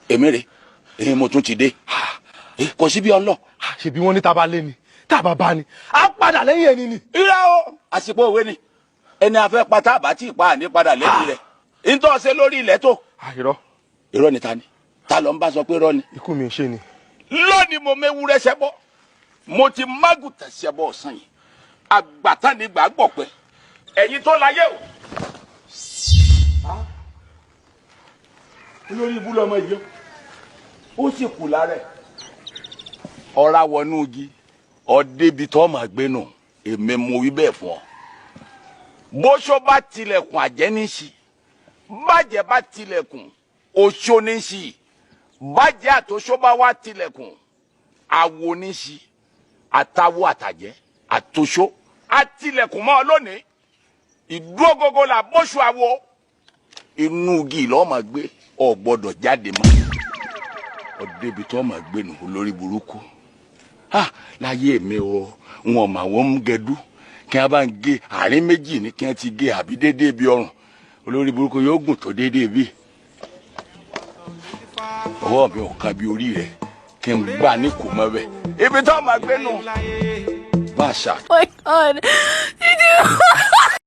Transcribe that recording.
Èmi rè é, mo tún ti dé. Kò sí bí ọ ń lọ. Ṣebí wọ́n ní tá a bá lé ni, tá a bá bá ni, á padà lẹ́yìn ẹni ni. Irọ́ o, àsìkò òwe ni. Ẹni afẹ́ pátá àbá tí ì pa àní padà lẹ́yìn rẹ̀. Ntọ́ ṣe lórí ilẹ̀ tó. Irọ́. Irọ́ ni ta ni? Ta ló ń bá sọ pé irọ́ ni? Ikú mi ò ṣe ni. Lónìí, mo méwúrẹ́ ṣẹbọ, mo ti mágùtà ṣẹbọ ọ̀sán yìí. Àgbàtàn ni gbàgbọ́ pẹ́ ẹ̀yin tó láyé o. Olórí ibú lọmọ yìí, ó sì kù lára ẹ̀. Ọ̀rá wọnú igi ọ̀dẹ́bi tó máa gbé nù. Èmi mo wí bẹ́ẹ̀ fún ọ. Bóṣó bá tilẹ̀kùn, àjẹ́ ní sí. Bàjẹ́ bá tilẹ̀kùn, oṣó ní sí. Bàjẹ́ àtòṣó bá wá tilẹ̀kùn, awo ní sí. Àtàwọ, àtàjẹ́, àtòṣó àtilẹ̀kùn mọ́ ọ lónìí. Ìdúró gógó là bóṣù awo. Inú igi lọ́ọ́ máa gbé, ọ̀ gbọ́dọ̀ jáde mọ́. Ọ̀dẹ́bi tó máa gbé nù, olórí burúkú. Ha, láyé mi o, wọn mà wọ́n ń gẹdú kí wọ́n bá ń gé àárín méjì ní kí wọ́n ti gé àbí déédéé bí ọrùn. Olórí burúkú yóò gùn tó déédéé bí ọwọ́ mi ò kan bí orí rẹ̀ kí n gbà ní kò mọ́ bẹ́ẹ̀. Ibi tó máa gbé nù bá a ṣà. My God. Did you?